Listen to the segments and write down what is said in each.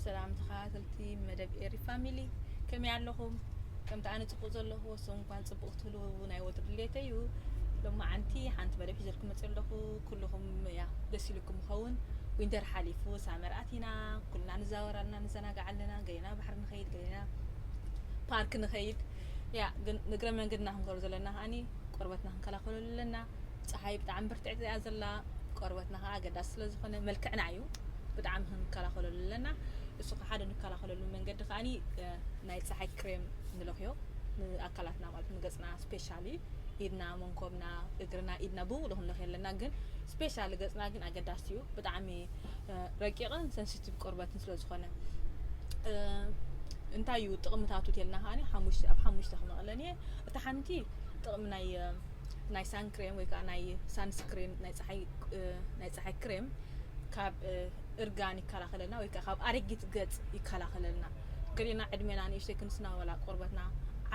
ሰላም ተኸታተልቲ መደብ ኤሪ ፋሚሊ፣ ከመይ ኣለኹም? ከምቲ ኣነ ጽቡቕ ዘለኹ፣ ንስኹም እንኳን ጽቡቕ ክትህልዉ ናይ ወትሩ ድሌተይ እዩ። ሎማዓንቲ ሓንቲ መደብ ሒዘልኩም መጽእ ኣለኹ። ኩልኹም ያ ደስ ኢልኩም ይኸውን። ዊንተር ሓሊፉ ሳመር ኣቲና፣ ኩልና ንዛወር ኣለና፣ ንዘናጋዕ ኣለና። ገሊና ባሕሪ ንኸይድ፣ ገሊና ፓርክ ንኸይድ። ያ ግን ንግረ መንገድና ክንገብሮ ዘለና ከዓኒ ቆርበትና ክንከላኸለሉ ኣለና። ጸሓይ ብጣዕሚ ብርትዕቲ እያ ዘላ። ቆርበትና ከዓ ኣገዳሲ ስለ ዝኾነ መልክዕና እዩ ብጣዕሚ ክንከላኸለሉ ኣለና። እሱ ከዓ ሓደ ንከላኸለሉ መንገዲ ከዓኒ፣ እ፣ ናይ ጸሓይ ክሬም ንለኽዮ ንኣካላትና ማለት ንገጽና ስፔሻሊ ኢድና፣ መንኮብና፣ እግርና፣ ኢድና ብሙሉ ክንለኽዮ ኣለና። ግን ስፔሻሊ ገጽና ግን ኣገዳሲ እዩ። ብጣዕሚ፣ እ፣ ረቂቕን ሰንሲቲቭ ቆርበትን ስለ ዝኾነ፣ እ፣ እንታይ እዩ ጥቕምታቱ ተልና ከዓኒ ሓሙሽተ፣ ኣብ ሓሙሽተ ክመቕለን እየ። እታ ሓንቲ ጥቕሚ ናይ፣ እ፣ ናይ ሳን ክሬም ወይ ከዓ ናይ ሳንስክሪን ናይ ጸሓይ፣ እ፣ ናይ ጸሓይ ክሬም ካብ፣ እ፣ እርጋን ይከላኸለልና ወይ ከዓ ካብ ኣረጊት ገጽ ይከላኸለልና። ገሊና ዕድሜና ንእሽተይ ክንስና ዋላ ቆርበትና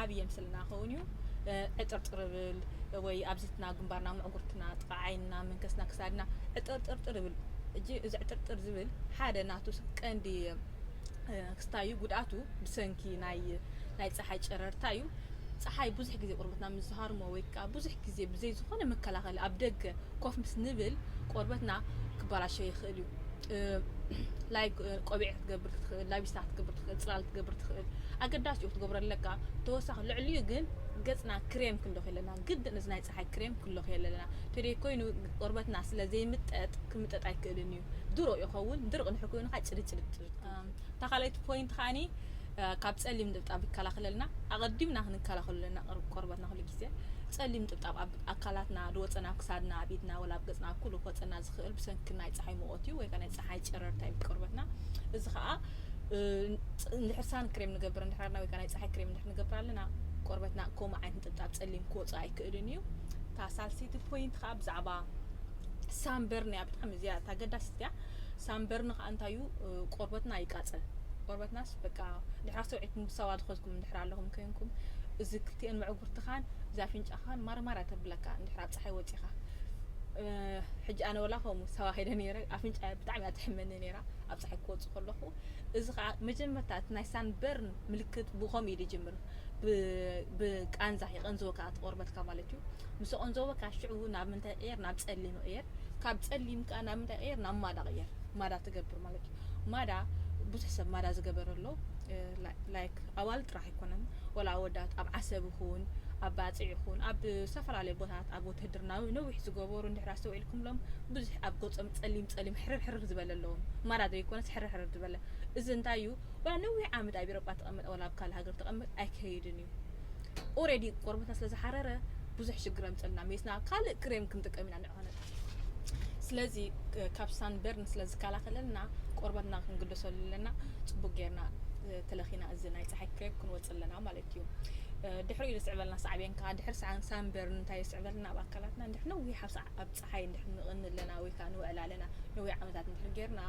ዓብዪ የምስልና ኸውን እዩ። እ፣ ዕጥርጥር ብል ወይ ኣብዚትና፣ ግንባርና፣ ምዕጉርትና፣ ጥቓ ዓይንና፣ መንከስና፣ ክሳድና ዕጥርጥርጥር ይብል። እጂ እዚ ዕጥርጥር ዝብል ሓደ ናቱ ቀንዲ፣ እ፣ ክስታዩ ጉድኣቱ ብሰንኪ ናይ፣ ናይ ጸሓይ ጨረርታ እዩ። ጸሓይ ብዙሕ ግዜ ቆርበትና ምስ ዝሃርሞ ወይ ከዓ ብዙሕ ግዜ ብዘይ ዝኾነ መከላኸሊ ኣብ ደገ ኮፍ ምስ ንብል ቆርበትና ክበላሸ ይኽእል እዩ። እ፣ ላይክ፣ እ፣ ቆቢዕ ክትገብር ትኽእል፣ ላቢስታ ክትገብር ትኽእል፣ ጽላል ክትገብር ትኽእል። ኣገዳሲ እዩ ክትገብሮ ኣለካ። ተወሳኺ ልዕሊኡ ግን ገጽና ክሬም ክንለኽ የለና። ግድን እዚ ናይ ጸሓይ ክሬም ክንለኽ የለና። ተደይ ኮይኑ ቆርበትና ስለ ዘይምጠጥ ክምጠጥ ኣይክእልን እዩ። ድሮ ይኸውን፣ ድርቕ እንድሕር ኮይኑ ከዓ ጭድጭድጭድ። እም፣ እታ ካልኣይቲ ፖይንት ከዓኒ፣ እ፣ ካብ ጸሊም ነጠብጣብ ይከላኸለልና። ኣቐዲምና ክንከላኸሉ ኣለና ቆር-፣ ቆርበትና ኩሉ ግዜ። ጸሊም ነጠብጣብ ኣብ ኣካላትና ዝወጸና፣ ኣብ ክሳድና፣ ኣብ ኢድና፣ ወላ ኣብ ገጽና፣ ኣብ ኩሉ ክወጸና ዝኽእል ብሰንኪ ናይ ጸሓይ ሙቐት እዩ፣ ወይ ከዓ ናይ ጸሓይ ጨረርታ እዩ ቆርበትና። እዚ ከዓ፣ እ፣ ጽ-፣ እንድሕር ሳን ክሬም ንገብር እንድሕር ኣለና፣ ወይ ከዓ ናይ ጸሓይ ክሬም እንድሕር ንገብር ኣለና፣ ቆርበትና ከምኡ ዓይነት ነጠብጣብ ጸሊም ክወጽእ ኣይክእልን እዩ። እታ ሳልሰይቲ ፖይንት ከዓ ብዛዕባ ሳንበርን እያ፣ ብጣዕሚ እዚኣ እታ ኣገዳሲት እያ። ሳንበርን ከዓ እንታይ እዩ? እ፣ ቆርበትና ይቃጸል። ቆርበትናስ በቃ ድሕር ኣስተውዒልኩም ብሳዋ ዝኸድኩም እንድሕር ኣለኹም ኮይንኩም፣ እዚ ክልቲኤን መዕጉርትኻን እዚ ኣፍንጫኻን ማርማር እያ ተብለካ እንድሕር ኣብ ጸሓይ ወጺኻ። እ፣ ሕጂ ኣነ ወላ ከምኡ ሳዋ ከይደ ነይረ፣ ኣፍንጫ ብጣዕሚ እያ ትሕመኒ ነይራ ኣብ ጸሓይ ክወጽእ ከለኹ። እዚ ከዓ መጀመርታ እቲ ናይ ሳንበርን ምልክት ብኸምኡ እዩ ዝጅምር። ብ-፣ ብቃንዛ ይቐንዝወካ እቲ ቆርበትካ ማለት እዩ። ምስ ኣቐንዘወካ ሽዑ ናብ ምንታይ ይቕየር? ናብ ጸሊም ይቕየር። ካብ ጸሊም ከኣ ናብ ምንታይ ይቕየር? ናብ ማዳ ይቕየር። ማዳ ትገብር ማለት እዩ። ማዳ ብዙሕ ሰብ ማዳ ዝገበረ ኣሎ። እ፣ ላ-፣ ላይክ ኣዋልድ ጥራሕ ኣይኮነን፣ ወላ ኣወዳት ኣብ ዓሰብ ይኹን ኣብ ባጽዕ ይኹን ኣብ ዝተፈላለየ ቦታታት ኣብ ውትህድርና ነዊሕ ዝገበሩ እንድሕር ኣስተውዒልኩምሎም ብዙሕ ኣብ ገጾም ጸሊም ጸሊም ሕርር ሕርር ዝበለ ኣለዎም። ማዳ ዘይኮነስ ሕርር ሕርር ዝበለ። እዚ እንታይ እዩ? ወላ ነዊሕ ዓመት ኣብ ኤሮጳ ተቐመጥ፣ ወላ ኣብ ካልእ ሃገር ተቐመጥ ኣይከይድን እዩ። ኦሬዲ ቆርበትና ስለ ዝሓረረ ብዙሕ ሽግር ኣምጸልና ሜስና ካልእ ክሬም ክንጥቀም ኢና ንዕኾነ። ስለዚ፣ እ፣ ካብ ሳንበርን ስለ ዝከላኸለልና ቆርበትና ክንግደሰሉ ኣለና። ጽቡቅ ጌርና፣ እ፣ ተለኺና እዚ ናይ ጸሓይ ክሬም ክንወጽእ ኣለና ማለት እዩ። እ፣ ድሕሪኡ ዝስዕበልና ሳዕቤን ከኣ ድሕሪ ሳን-፣ ሳንበርን እንታይ የስዕበልና ኣብ ኣካላትና? እንድሕር ነዊሕ ኣብ ሰዓ-፣ ኣብ ጸሓይ እንድሕር ንቕኒ ኣለና ወይ ከኣ ንውዕል ኣለና፣ ነዊሕ ዓመታት እንድሕር ጌርና፣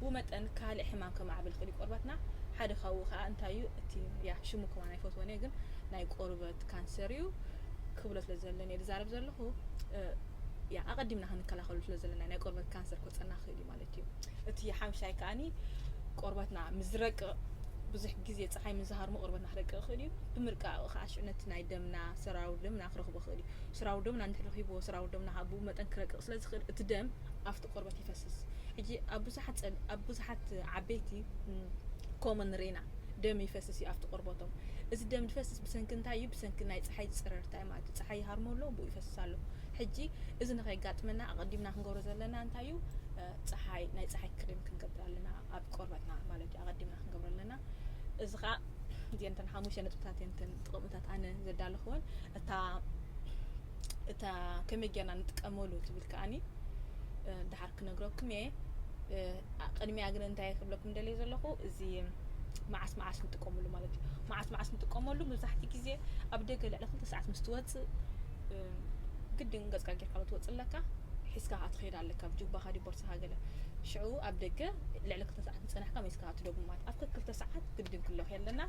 ብኡ መጠን ካልእ ሕማም ከማዕብል ይኽእል እዩ ቆርበትና። ሓደ ካብኡ ከኣ እንታይ እዩ? እቲ፣ ያ፣ ሽሙ ከማን ኣይፈትዎን እየ፣ ግን ናይ ቆርበት ካንሰር እዩ ክብሎ ስለ ዘለኒ እየ ዝዛረብ ዘለኹ። እ፣ ያ፣ ኣቐዲምና ክንከላኸሉ ስለ ዘለና ናይ ቆርበት ካንሰር ክወጸና ይኽእል እዩ ማለት እዩ። እቲ ሓምሻይ ከኣኒ ቆርበትና ምስ ዝረቅቕ፣ ብዙሕ ግዜ ጸሓይ ምስ ዝሃርሞ ቆርበትና ክረቅቕ ይኽእል እዩ። ብምርቃቑ ከኣ ሽዑ ነቲ ናይ ደምና፣ ሰራውር ደምና ክረኽቦ ይኽእል እዩ። ስራውር ደምና እንድሕር ረኺብዎ፣ ስራውር ደምና ከኣ ብኡ መጠን ክረቅቕ ስለ ዝኽእል፣ እቲ ደም ኣብቲ ቆርበት ይፈስስ። ሕጂ ኣብ ብዙሓት ጸል-፣ ኣብ ብዙሓት ዓበይቲ፣ ም፣ ኮመን ርኢና ደም ይፈስስ እዩ ኣብቲ ቆርበቶም። እዚ ደም ዝፈስስ ብሰንኪ እንታይ እዩ? ብሰንኪ ናይ ጸሓይ ጸረርታ እዩ ማለት እዩ። ጸሓይ ይሃርሞ ኣሎ፣ ብኡ ይፈስስ ኣሎ። ሕጂ እዚ ንኸየጋጥመና ኣቐዲምና ክንገብሮ ዘለና እንታይ እዩ? እ፣ ጸሓይ፣ ናይ ጸሓይ ክሬም ክንገብር ኣለና ኣብ ቆርበትና ማለት እዩ። ኣቐዲምና ክንገብሮ ኣለና። እዚ ኸኣ እዚአን እተን ሓሙሽተ ነጥብታት እየን እተን ጥቕምታት ኣነ ዘዳለኽወን። እታ፣ እታ ከመይ ጌርና ንጥቀመሉ ትብል ከኣኒ፣ እ፣ ደሓር ክነግረኩም እየ። እ፣ ኣ-፣ ቅድሚያ ግን እንታይ ክብለኩም ደልየ ዘለኹ፣ እዚ መዓስ መዓስ ንጥቀመሉ ማለት እዩ። መዓስ መዓስ ንጥቀመሉ፣ መብዛሕትኡ ግዜ ኣብ ደገ ልዕሊ ክልተ ሰዓት ምስ ትወጽእ፣ እ፣ ግድን ገጽካ ጌርካ ዶ ትወጽእ ኣለካ፣ ሒዝካ ከኣ ትኸይድ ኣለካ፣ ኣብ ጁባኻ ድዩ ቦርሳኻ ገለ። ሽዑ ኣብ ደገ ልዕሊ ክልተ ሰዓት ዝጸናሕካ መሊስካ ከኣ ትደግሞ ማለት። ኣብ ክልተ ሰዓት ግድን ክለኽ የለና።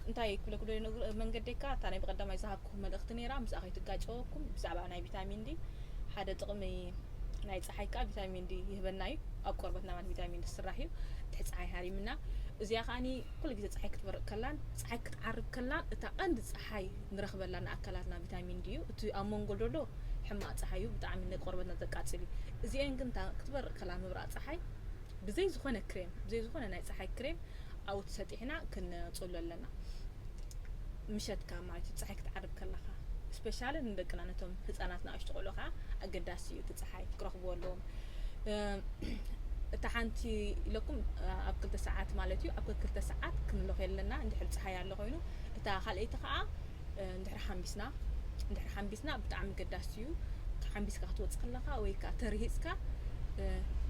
እንታይ ክብለኩ ደልየ ነግር-፣ መንገደይ ከኣ እታ ናይ ብቐዳማይ ዝሃብኩ መልእኽቲ ነይራ፣ ምስኣ ከይትጋጨወኩም ብዛዕባ ናይ ቪታሚን ዲ። ሓደ ጥቕሚ ናይ ጸሓይ ከኣ ቪታሚን ዲ ይህበና እዩ። ኣብ ቆርበትና ማለት ቪታሚን ዲ ዝስራሕ እዩ። ድሕሪ ፀሓይ ሃሪምና እዚኣ ከዓኒ ኩሉ ግዜ ፀሓይ ክትበርቕ ከላን ፀሓይ ክትዓርብ ከላን እታ ቀንዲ ፀሓይ ንረኽበላ ንኣካላትና ቪታሚን ዲ እዩ። እቲ ኣብ መንጎ ዘሎ ሕማቕ ፀሓይ እዩ፣ ብጣዕሚ ንቆርበትና ዘቃፅል እዩ። እዚአን ግን እታ ክትበርቕ ከላ ምብራቕ ፀሓይ ብዘይ ዝኾነ ክሬም ብዘይ ዝኾነ ናይ ፀሓይ ክሬም ኣብኡ ተሰጢሕና ክንፅሎ ኣለና። ምሸትካ ማለት እዩ ፀሓይ ክትዓርብ ከለኻ ስፔሻሊ ንደቅና ነቶም ህፃናት ንኣሽቱ ቆልዑ ከዓ ኣገዳሲ እዩ። እቲ ፀሓይ ክረኽብዎ ኣለዎም። እታ ሓንቲ ኢለኩም ኣብ ክልተ ሰዓት ማለት እዩ። ኣብ ክልተ ሰዓት ክንለኽ የለና እንድሕር ፀሓይ ኣሎ ኮይኑ፣ እታ ካልኣይቲ ከዓ እንድሕር ሓምቢስና እንድሕር ሓምቢስና ብጣዕሚ ገዳሲ እዩ። ሓምቢስካ ክትወፅእ ከለካ ወይ ከዓ ተርሂፅካ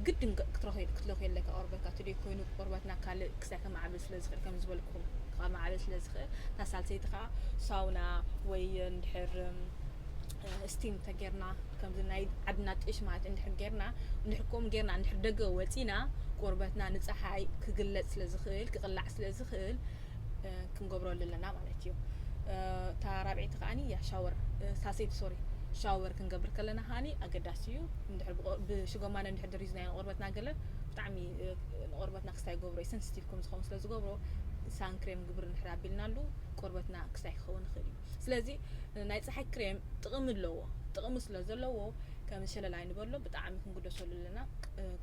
ግድን ክትለኽ የለካ ቆርበትካ ትደይ ኮይኑ ቆርበትና ካልእ ክሳይ ከማዕብል ስለ ዝኽእል ከም ዝበልኩም ከማዕብል ስለ ዝኽእል እታ ሳልሰይቲ ከዓ ሳውና ወይ እንድሕር ስቲም ተጌርና ከምዚ ናይ ዓድና ጥሽ ማለት እንድሕር ጌርና እንድሕር ከምኡ ጌርና እንድሕር ደገ ወፂና ቆርበትና ንፀሓይ ክግለፅ ስለ ዝኽእል ክቕላዕ ስለ ዝኽእል ክንገብረሉ ኣለና ማለት እዩ። እታ ራብዐይቲ ከዓኒ እያ ሻወር ሳሰይቲ ሶሪ ሻወር ክንገብር ከለና ከዓኒ ኣገዳሲ እዩ። እንድሕር ብቆ- ብሽጎማነ እንድሕር ደሪዝናዮ ንቆርበትና ገለ ብጣዕሚ ንቆርበትና ክስታይ ይገብሮ እዩ ሰንስቲቭ ከም ዝኸውን ስለ ዝገብሮ ሳንክሬም ግብር እንድሕር ኣቢልናሉ ቆርበትና ክስታይ ክኸውን ይኽእል እዩ። ስለዚ ናይ ፀሓይ ክሬም ጥቕሚ ኣለዎ። ጥቕሚ ስለ ዘለዎ ከም ሸለል ኣይንበሎ ብጣዕሚ ክንግደሰሉ ኣለና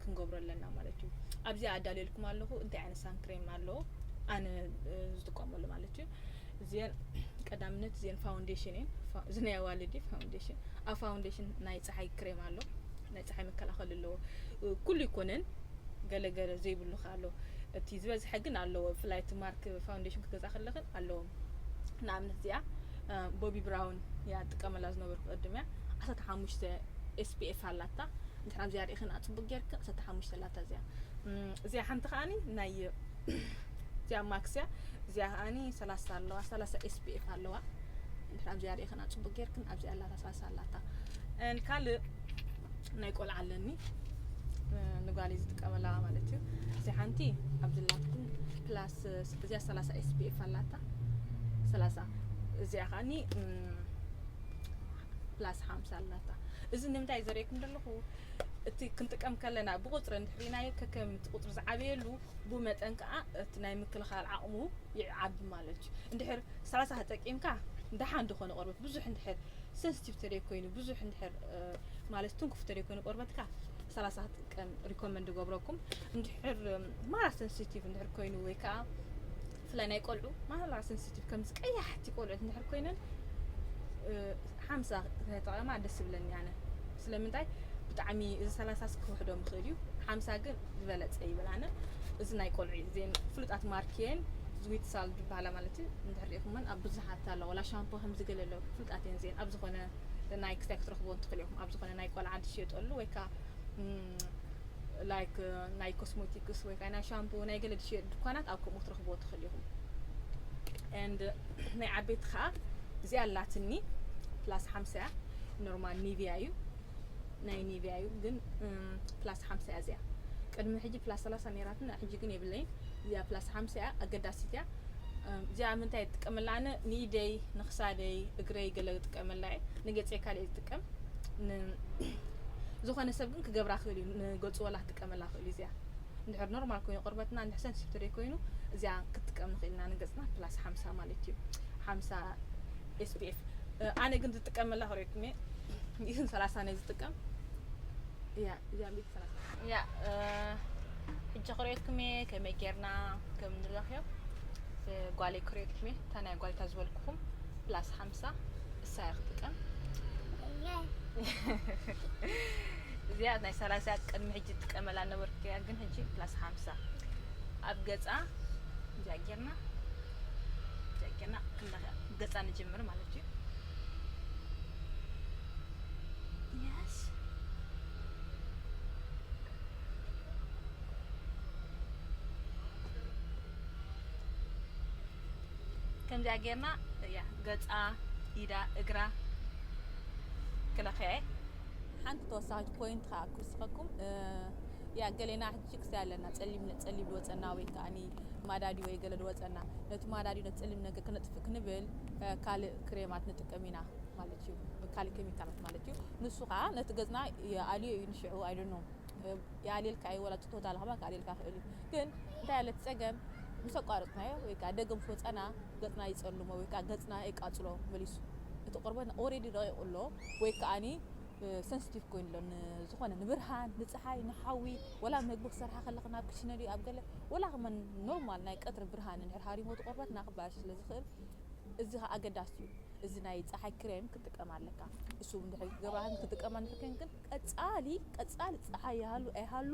ክንገብሮ ኣለና ማለት እዩ። ኣብዚኣ ኣዳልየልኩም ኣለኹ እንታይ ዓይነት ሳንክሬም ኣለዎ ኣነ ዝጥቀመሉ ማለት እዩ። እዚአን ቀዳምነት እዚአን ፋውንዴሽን እየን እዚ ናይ ኣዋልድ ፋውንዴሽን ኣብ ፋውንዴሽን ናይ ፀሓይ ክሬም ኣሎ ናይ ፀሓይ መከላኸሊ ኣለዎ። ኩሉ ይኮነን ገለገለ ዘይብሉ ኣሎ። እቲ ዝበዝሐ ግን ኣለዎ ብፍላይ እቲ ማርክ ፋውንዴሽን ክትገዛ ከለኽን ኣለዎም። ንኣብነት እዚኣ ቦቢ ብራውን እያ ጥቀመላ ዝነበርኩ ቅድም እያ ዓሰርተ ሓሙሽተ ኤስፒኤፍ ኣላታ። እንድሕር ኣብዚኣ ርኢኽን ኣፅቡቅ ጌርክን ዓሰርተ ሓሙሽተ ኣላታ እዚኣ። እዚኣ ሓንቲ ከዓኒ ናይ እዚኣ ማክስ እያ። እዚኣ ከዓኒ ሰላሳ ኣለዋ ሰላሳ ኤስፒኤፍ ኣለዋ። እንድሕር ኣብዚኣ ርኢኽን ኣፅቡቅ ጌርክን ኣብዚኣ ኣላታ ሰላሳ ኣላታ። ካልእ ናይ ቆልዓ ኣለኒ ንጓለይ ዝጥቀመላ ማለት እዩ። እዚ ሓንቲ ኣብዚ ላትኩም ፕላስ እዚኣ ሰላሳ ኤስፒኤፍ ኣላታ ሰላሳ እዚኣ ከዓኒ ፕላስ ሓምሳ ኣላታ። እዚ ንምንታይ ዘርእየኩም ዘለኹ እቲ ክንጥቀም ከለና ብቁፅሪ እንድሕር ኢናዮ ከከም እቲ ቁፅሪ ዝዓበየሉ ብኡ መጠን ከዓ እቲ ናይ ምክልኻል ዓቕሙ ይዓቢ ማለት እዩ። እንድሕር ሰላሳ ተጠቂምካ ደሓን ዝኾነ ቆርበት ብዙሕ እንድሕር ሰንስቲቭ ተደይ ኮይኑ ብዙሕ እንድሕር ማለት ትንኩፍ ተደይ ኮይኑ ቆርበትካ ሰላሳ ክትጥቀም ሪኮመንድ ገብረኩም። እንድሕር ማራ ሰንስቲቭ እንድሕር ኮይኑ ወይ ከዓ ብፍላይ ናይ ቆልዑ ማራ ሰንስቲቭ ከምዚ ቀያሕቲ ቆልዑት እንድሕር ኮይነን ሓምሳ ተጠቐማ ደስ ይብለኒ ኣነ። ስለምንታይ ብጣዕሚ እዚ ሰላሳ ክውሕዶ ምኽእል እዩ። ሓምሳ ግን ዝበለፀ ይብል ኣነ። እዚ ናይ ቆልዑ እዩ ዜን ፍሉጣት ማርክ እየን ዝዊት ሳል ዝበሃላ ማለት እዩ። እንድሕር ሪኢኹመን ኣብ ብዙሓት ኣለዋ ወላ ሻምፖ ከምዚ ገለ ኣለዎ ፍሉጣት እየን ዜን ኣብ ዝኾነ ናይ ክስታይ ክትረኽብዎ እንትኽእል ኢኹም ኣብ ዝኾነ ናይ ቆልዓ ዝሽየጠሉ ወይ ከዓ ላይክ ናይ ኮስሞቲክስ ወይ ከዓ ናይ ሻምፖ ናይ ገለ ዝሽየጥ ድኳናት ኣብ ከምኡ ክትረኽብዎ ትኽእል ኢኹም። And ናይ ዓበይቲ ከዓ እዚኣ ኣላትኒ ፕላስ ሓምሳ እያ። ኖርማል ኒቪያ እዩ ናይ ኒቪያ እዩ ግን ፕላስ ሓምሳ እያ እዚኣ። ቅድሚ ሕጂ ፕላስ ሰላሳ ነይራትና ሕጂ ግን የብለይን። እዚኣ ፕላስ ሓምሳ እያ ኣገዳሲት እያ። እዚኣ ምንታይ ይጥቀመላ ኣነ ንኢደይ ንክሳደይ እግረይ ገለ ይጥቀመላ እየ። ንገፀይ ካልእ ዝጥቀም ዝኾነ ሰብ ግን ክገብራ ክእል እዩ ንገፁ ወላ ክጥቀመላ ክእል እዩ እዚኣ። እንድሕር ኖርማል ኮይኑ ቆርበትና እንድሕር ሰንሲቲቭ ተደይ ኮይኑ እዚኣ ክትጥቀም ንኽእል ኢና ንገፅና ፕላስ ሓምሳ ማለት እዩ። ሓምሳ ኤስፒኤፍ ኣነ ግን ዝጥቀመላ ክርእየኩም እየ። ይህን ሰላሳ ናይ ዝጥቀም እያ እዚኣ ቤት ሰላሳ እያ። ሕጂ ክርእየኩም እየ ከመይ ጌርና ከም ንለኽዮ ጓለይ ክርእየኩም እየ። እታ ናይ ጓልታ ዝበልኩኹም ፕላስ ሓምሳ እሳ እያ ክትጥቀም። እዚኣ ናይ ሰላሳ ቅድሚ ሕጂ ትጥቀመላ ነበርኩ እያ ግን ሕጂ ፕላስ ሓምሳ ኣብ ገፃ እዚኣ ጌርና እዚኣ ጌርና ክንለኽያ ገፃ ንጅምር ማለት እዩ። Yes. ከምዚኣ ጌርና እያ ገፃ ኢዳ እግራ ክለኸያ። ሓንቲ ተወሳኺት ፖይንት ከዓ ክውስኸኩም ያ ገሌና ሕጂ ክስታይ ኣለና ጸሊም ጸሊም ዝወፀና ወይ ከዓኒ ማዳዲ ወይ ገለ ዝወፀና ነቲ ማዳዲ ነቲ ጸሊም ነገር ክነጥፍእ ክንብል ካልእ ክሬማት ንጥቀም ኢና ማለት እዩ። ካልእ ኬሚካላት ማለት እዩ። ንሱ ከዓ ነቲ ገፅና ኣልዮ እዩ ንሽዑ ኣይደኖ የኣልየልካ እዩ፣ ወላ ቶታል ከማን ከኣልየልካ ይኽእል እዩ። ግን እንታይ ኣለ እቲ ጸገም፣ ምስ ኣቋረጽናዮ ወይ ከዓ ደገ ምስ ወጸና ገጽና ይጸልሞ ወይ ከዓ ገጽና የቃጽሎ መሊሱ። እቲ ቆርበት ኦሬዲ ረቂቑ ኣሎ ወይ ከዓኒ ሰንስቲቭ ኮይኑ ኣሎ፣ ንዝኾነ ንብርሃን፣ ንጸሓይ፣ ንሓዊ፣ ወላ ምግቢ ክሰርሓ ከለኻ ናብ ክሽነ ድዩ ኣብ ገለ፣ ወላ ከማን ኖርማል ናይ ቀትሪ ብርሃን እንድሕር ሃሪሞ እቲ ቆርበትና ክባላሽ ስለ ዝኽእል፣ እዚ ኸኣ ኣገዳሲ እዩ። እዚ ናይ ጸሓይ ክሬም ክትጥቀም ኣለካ። እሱ እንድሕር ገባህን ክትጥቀም እንድሕር ግን ቀጻሊ ቀጻሊ ጸሓይ ይሃሉ ኣይሃሉ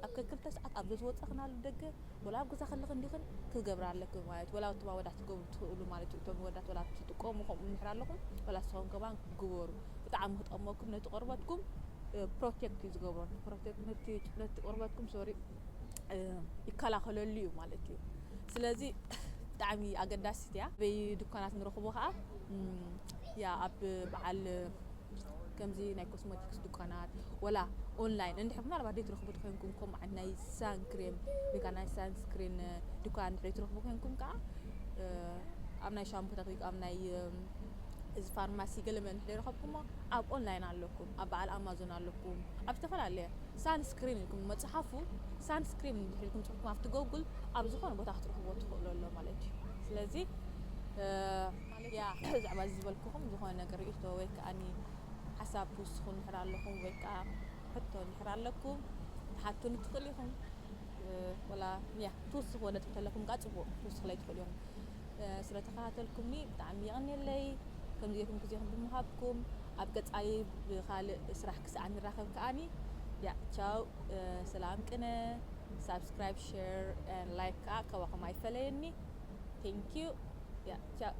ኣብ ከክልተ ሰዓት ኣብ ዘዝወጻኽናሉ ደገ ወላ ኣብ ገዛ ከለኽን ዲኽን ክገብራ ኣለክን ማለት እዩ። ወላ እቶም ኣወዳት ክገብሩ ትኽእሉ ማለት እዩ። እቶም ወዳት ወላ ትጥቀሙ ከምኡ እንድሕር ኣለኹም ወላ ንስኹም ከማን ግበሩ። ብጣዕሚ ክጠቅመኩም ነቲ ቆርበትኩም ፕሮቴክት እዩ ዝገብሮ። ፕሮቴክት ነቲ ነቲ ቆርበትኩም ሶሪ ይከላኸለሉ እዩ ማለት እዩ። ስለዚ ብጣዕሚ ኣገዳሲት እያ። በይ ድኳናት ንረኽቦ ከዓ እም፣ ያ ኣብ በዓል ከምዚ ናይ ኮስሞቲክስ ድኳናት ወላ ኦንላይን እንድሕር ምናልባት ደይ ትረኽቡ ተኮይንኩም ከምኡ ዓይነት ናይ ሳንክሬም ወይ ከዓ ናይ ሳንስክሪን ድኳን እንድሕር ትረኽቡ ኮንኩም ከዓ እ፣ ኣብ ናይ ሻምፖታት ወይ ከዓ ኣብ ናይ እም፣ እዚ ፋርማሲ ገለ መን እንድሕር ረኸብኩሞ ኣብ ኦንላይን ኣለኩም፣ ኣብ በዓል ኣማዞን ኣለኩም፣ ኣብ ዝተፈላለየ ሳንስክሪን ኢልኩም መጽሓፉ ሳንስክሪን እንድሕር ኢልኩም ጽሑፍኩም ኣብቲ ጎጉል ኣብ ዝኾነ ቦታ ክትረኽብዎ ትኽእሉ ኣሎ ማለት እዩ። ስለዚ እ፣ ማለት ያ ብዛዕባ እዚ ዝበልኩኹም ዝኾነ ነገር ርእይቶ ወይ ከዓኒ ሓሳብ ትውስኹ እንድሕር ኣለኹም ወይ ከዓ ሕቶ እንድሕር ኣለኩም ክትሓቱኒ ትኽእሉ ኢኹም። እ፣ ወላ ያ ትውስኽዎ ነጥቢ ተለኩም ከዓ ጽቡቕ ትውስኽለይ ትኽእሉ ኢኹም። እ፣ ስለተኸታተልኩምኒ ብጣዕሚ የቐንየለይ። ከምዚ ጌርኩም ግዜኹም ብምሃብኩም ኣብ ቀጻሊ ብኻልእ ስራሕ ክሳዕ ንራኸብ ከዓኒ ያ ቻው፣ እ፣ ሰላም ቅነ። ሳብስክራይብ፣ ሼር፣ ላይክ ከዓ ካባኹም ኣይፈለየኒ። ቴንክ ዩ። ያ ቻው።